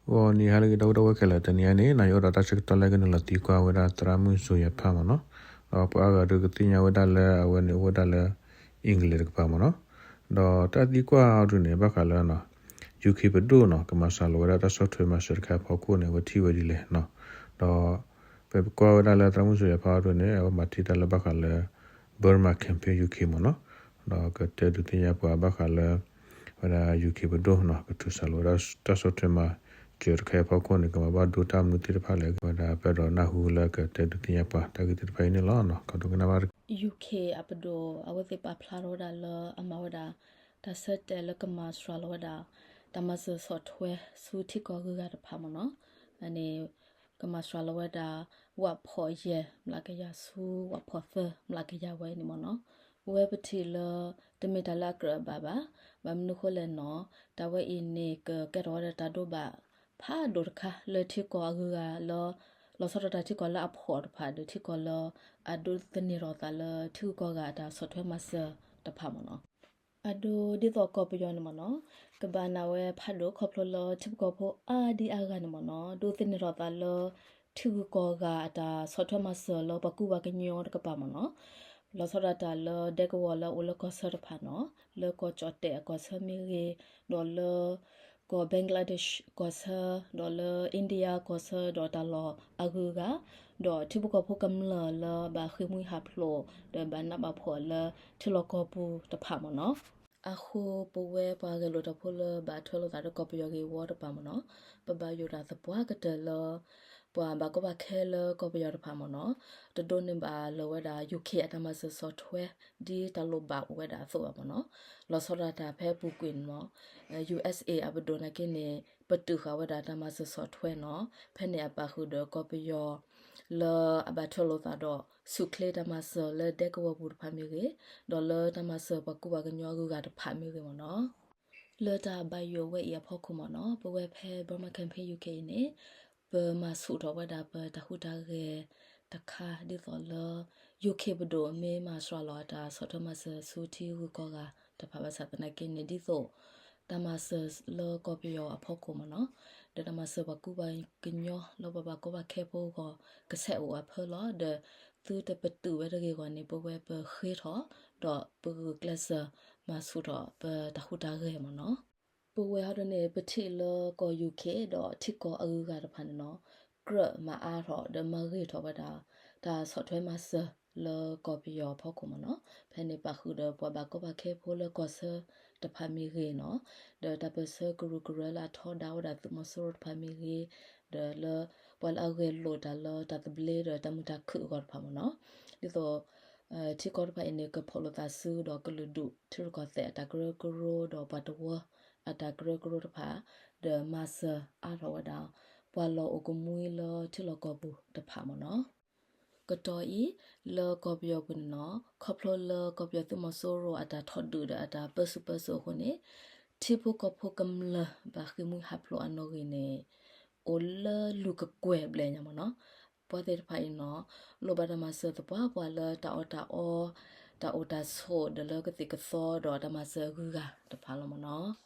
ဂီၤနံၤဟါလၢအဂ့ၤ ဒီပုၢ်ဝဲၢ်ခဲလၢာ်, တနံၤအံၤန့ၣ် ယအိၣ်ဒီးတၢ်ဆၢကတီၢ်လၢကနုာ်လီၤသံကွၢ်ဝဲဒၣ် သရၣ်မုၣ်စိၤယၤဖးမ့ၢ်နီၤ. ဒီးပှၤအါဂၤဒုးကသ့ၣ်ညါဝဲဒၣ်လၢအဝဲန့ၣ်အိၣ်ဝဲဒၣ်လၢ England တကပၤမ့ၢ်နီၤ. ဒီးတၢ်သံကွၢ်အီၤဒုးန့ၣ် ဘၣ်ဃးလၢ UK ပဒိၣ်နီၤ ကမၤစှၤလီၤဝဲဒၣ်တၢ်ဆီၣ်ထွဲမၤစၢၤတခါအဖီခိၣ်န့ၣ် အဝဲထံၣ်ဝဲဒ်လဲၣ်နီၤ. ဒီး ပကွၢ်ဝဲဒၣ်လၢသရၣ်မုၣ်စိၤယၤဖးအီၤဒုးန့ၣ် အဝဲမၤတ့ၢ်တၢ်လၢဘၣ်ဃးလၢ Burma Campaign UK မ့ၢ်နီၤ. ဒီးကတဲဒုးသ့ၣ်ညါပှၤဘၣ်ဃးလၢ ဝဲဒၣ် UK ပဒိၣ်နီၤ ကထုးစးလီၤဝဲဒၣ်တၢ်ဆီၣ်ထွဲမၤစၢၤတခါအဖီခိၣ်န့ၣ် ကမၤဘၣ်ဒိတၢ်မနုၤသ့ၣ်တဖၣ်လဲၣ် ဝဲဒၣ်ပအဲၣ်ဒိးနၢ်ဟူလၢကတဲဒုးသ့ၣ်ညါပှၤတၢ်ဂ့ၢ်သ့ၣ်တဖၣ်အံၤန့ၣ်လီၤ. ကဒိကနၣ်ဘၣ် UK အပဒိၣ် အဝဲသ့ၣ်ပာ်ဖျါထီၣ်ဝဲဒၣ်လၢအမၤဝဲဒၣ် တၢ်ဆၢတဲာ်လၢကမၤစှၤလီၤဝဲဒၣ် တၢ်မၤစၢၤဆီၣ်ထွဲဆူထံကီၢ်အဂုၤအဂၤတဖၣ်မ့ၢ်နီၤ. န့ၣ် ကမၤစှၤလီၤဝဲဒၣ် ဝးဖီၣ်ယဲၢ် မျးကယၤဆူ ဝးဖီၣ်သၢ မျးကယၤဝဲန့ၣ်မ့ၢ်နီၤ. ပဝဲပထံၣ်လၢ တမ့ၢ်တၢ်လၢအကြၢးအဘၣ်ဘၣ်. ဘၣ်မနုၤဃိလဲၣ်နီၤ တၢ်ဝဲအံၤန့ၣ် ကကဲထီၣ်ဝဲဒၣ်တၢ်ဒိဘၣ် ဖးဒိၣ်တခါလၢထံကီၢ်အဂုၤအဂၤလၢ လီၤဆီဒၣ်တၢ်ထံကီၢ်လၢအဖှီၣ်တဖၣ်ဒီး ထံကီၢ်လၢအဒိးသန့ၤထီၣ်သးလၢထံဂုၤကီၢ်ဂၤအတၢ်ဆီၣ်ထွဲမၤစၢၤတဖၣ်မ့ၢ်နီၤ. အဒိဒ်သိးကီၢ်ပယီၤန့ၣ်မ့ၢ်နီၤ ကဘၣ်နာ်ဝဲဖးဒိၣ်ခီဖျိလၢထံဖိကီၢ်ဖိအါဒံအါဂၤန့ၣ်မ့ၢ်နီၤ ဒိးသန့ၤထီၣ်သးလၢ ထံဂုၤကီၢ်ဂၤအတၢ်ဆီၣ်ထွဲမၤစၢၤလၢပှၤကူပှၤကညီတကပၤမ့ၢ်နီၤ. လီၤဆီဒၣ်တၢ်လၢဒဲကဝီၤလၢအအိၣ်လၢကီၢ်ဆၢတဖၣ်နီၤ လၢကီၢ်ကၠီၣ်တဲၣ်အကီၢ်ဆၢမ့ၢ်ဂ့ၤ ဒီးလၢ ကီၢ် Bangladesh ကီၢ်ဆၢ ဒီးလၢ India ကီၢ်ဆၢ ဒီးတၢ်လီၢ်အဂုၤအဂၤ ဒီးထံဖိကီၢ်ဖိကမျၢၢ်လၢဘၣ်ဃ့ၢ်မှံဟးဖျိး ဒီးဘၣ်နးဘၣ်ဖှီၣ်လၢထံလီၢ်ကီၢ်ပူၤတဖၣ်မ့ၢ်နီၤ. အဃိပဝဲပှၤဂဲၤလိာ်တၢ်ဖိလၢဘၣ်ထွဲလိာ်သးဒီးကီၢ်ပယီၤဂ့ၢ်ဝီတဖၣ်မ့ၢ်နီၤ ပဘၣ်ယိၣ်တၢ်သပှၢ်ကတၢၢ်လၢ ပှၤဘၣ်ကီဘၣ်ခဲလၢကီၢ်ပယီၤတဖၣ်မ့ၢ်နီၤ တဒိးန့ၢ်ဘၣ်လၢၤဝဲဒၣ် UK အတၢ်မၤစၢၤဆီၣ်ထွဲ ဒ်တၢ်လိၣ်ဘၣ်အိၣ်ဝဲဒၣ်အသိးဘၣ်မ့ၢ်နီၤ. လီၤဆီဒၣ်တၢ်ဖဲအပူၤကွံာ်န့ၣ်မ့ၢ် USA အပဒိၣ်နာ်က့န့ၣ် ပတုာ်ဃာ်ဝဲဒၣ်တၢ်မၤစၢၤဆီၣ်ထွဲနီၤ ဖဲန့ၣ်အပာ်ဃုာ်ဒီးကီၢ်ပယီၤ လၢအဘၣ်ထွဲလိာ်သးဒီး ဆူၣ်ချ့တၢ်မၤစၢၤလၢဒဲကဝီၤပူၤတဖၣ်မ့ၢ်ဂ့ၤ ဒီးလၢတၢ်မၤစၢၤပှၤကူပှၤကညီအဂုၤအဂၤတဖၣ်မ့ၢ်ဂ့ၤမ့ၢ်နီၤ. လၢတၢ်ဘၣ်ယိၣ်ဝဲအံၤအဖီခိၣ်မ့ၢ်နီၤ ပဝဲဖဲ Burma Campaign UK အံၤန့ၣ် ပမၤဆူၣ်ထီၣ်ဝဲဒၣ်ပတၢ်ဟူးတၢ်ဂဲၤတခါ ဒ်သိးလၢ UK ပဒိၣ်မ့ၢ်မၤစှၤလီၤအတၢ်ဆီၣ်ထွဲမၤစၢၤဆူထံဂုၤကီၢ်ဂၤတဖၣ်ဘၣ်ဆၣ်သနာ်က့န့ၣ် ဒ်သိး တၢ်မၤစၢၤလၢကီၢ်ပယီၤအဖီခိၣ်မ့ၢ်နီၤ ဒီးတၢ်မၤစၢၤပှၤကူပှၤကညီလၢပှၤဘၣ်ကီဘၣ်ခဲဖိအဂီၢ် ကဆဲးအိၣ်အဖၢလီၤ ဒီးသုတပတုာ်ဝဲတဂ့ၤအဂီၢ်န့ၣ် ပဝဲပဃ့ထီၣ် ဒီးပဂုာ်ကျဲးစၢးမၤဆူၣ်ထီၣ်ပတၢ်ဟူးတၢ်ဂဲၤမ့ၢ်နီၤ. ပဝဲဟီဒ်န့ၣ် ပထံၣ်လၢကီၢ် UK ဒီးထံကီၢ်အဂုၤအဂၤတဖၣ်န့ၣ်နီၤ ကြၢးမၤအါထီၣ်ဒီးမၤဂ့ၤထီၣ်ဝဲဒၣ် တၢ်ဆီၣ်ထွဲမၤစၢၤလၢကီၢ်ပယီၤအဖီခိၣ်မ့ၢ်နီၤ. ဖဲန့ၣ်ပာ်ဃုာ်ဒီးပှၤဘၣ်ကီဘၣ်ခဲဖိလၢကီၢ်ဆၢတဖၣ်မ့ၢ်ဂ့ၤနီၤ, ဒီးတၢ်ပၢၢ်ဆၢကရူၢ်ကရၢလၢအထီဒါဝဲဒၣ်သုးမီၤစိရိၤတဖၣ်မ့ၢ်ဂ့ၤ, ဒီးလၢပှၤလၢအဂဲၤလိာ်တၢ်လၢတၢ်သဘျ့ဒီးတၢ်မုာ်တၢ်ခုၣ်အဂီၢ်တဖၣ်မ့ၢ်နီၤ. ဒ်သိး ထံကီၢ်တဖၣ်အံၤန့ၣ် ကဖီၣ်လိာ်သးဆူဒီးကလုာ်ဒူၣ်ထံရူၢ်ကီၢ်သဲးအတၢ်ကရၢကရိဒီးပှၤတဝၢအတၢ်ကရၢကရိတဖၣ်, ဒီးမၤစၢၤအါထီၣ်ဝဲဒၣ် ပှၤလီၢ်အိၣ်ကမှံလၢထံလီၢ်ကီၢ်ပူၤတဖၣ်မ့ၢ်နီၤ. ကတီၢ်အံၤ လၢကီၢ်ပယီၤပူၤန့ၣ်နီၤ ခီဖျိလၢကီၢ်ပယီၤသုးမီၤစိရိၤအတၢ်ထီၣ်ဒုးဒီးအတၢ်ပၢဆူၣ်ပၢစိးအဃိန့ၣ် ထံဖိကီၢ်ဖိကမျၢၢ်ဘၣ်ဃ့ၢ်မှံဟးဖျိးအနီၣ်ဂံၢ်န့ၣ် အိၣ်လၢလူၢ်ကကွဲၢ်ဘျဲၣ်ညါမ့ၢ်နီၤ. ပှၤသ့ၣ်တဖၣ်အံၤနီၤ လိၣ်ဘၣ်တၢ်မၤစၢၤသပှၢ်ပှၢ်လၢတၢ်အီၣ်တၢ်အီ, တၢ်အိၣ်တၢ်ဆိးဒီးလၢကသံၣ်ကသီဒီးတၢ်မၤစၢၤအဂုၤအဂၤတဖၣ်လီၤမ့ၢ်နီၤ.